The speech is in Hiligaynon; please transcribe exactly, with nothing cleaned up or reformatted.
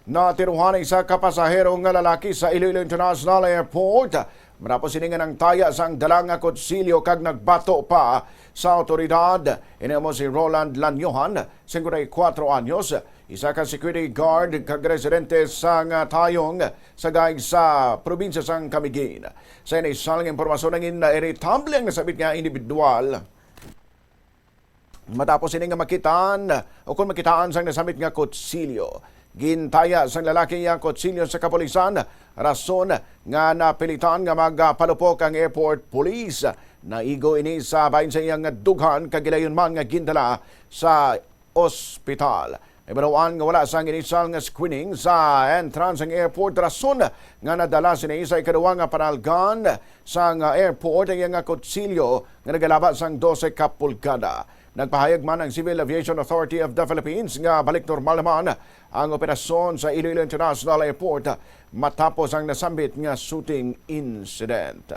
Natiruhan ang isa ka pasahero nga lalaki sa Iloilo International Airport matapos ini nga nangtaya sang dala nga kutsilyo kag nagbato pa sa awtoridad. Ini amo si Roland Lanyohan, singkwenta y kuwatro anyos, isa ka security guard kag residente sang Tayong, Sagay sa probinsya sang Camiguin. Sa inisyal nga impormasyon, nangin iritable ang nasabit nga individual matapos ini nga makitaan o kon makitaan sang nasambit nga kutsilyo. Gintaya sang lalaki ang kutsilyo sa kapulisan, rason nga napilitan nga magpalupok ang airport police. Naigo ini sa bahin sa iyang dughan kag gilayon man nga gindala sa ospital. Ibanuan nga wala sang initial nga screening sa entrance ang airport, rason nga nadala sini sa ikaduha nga panalgan sang airport ang iyang kutsilyo nga nagalaba sang dose ka pulgada. Nagpahayag man ang Civil Aviation Authority of the Philippines nga balik normal naman ang operasyon sa Iloilo International Airport matapos ang nasambit nga shooting incident.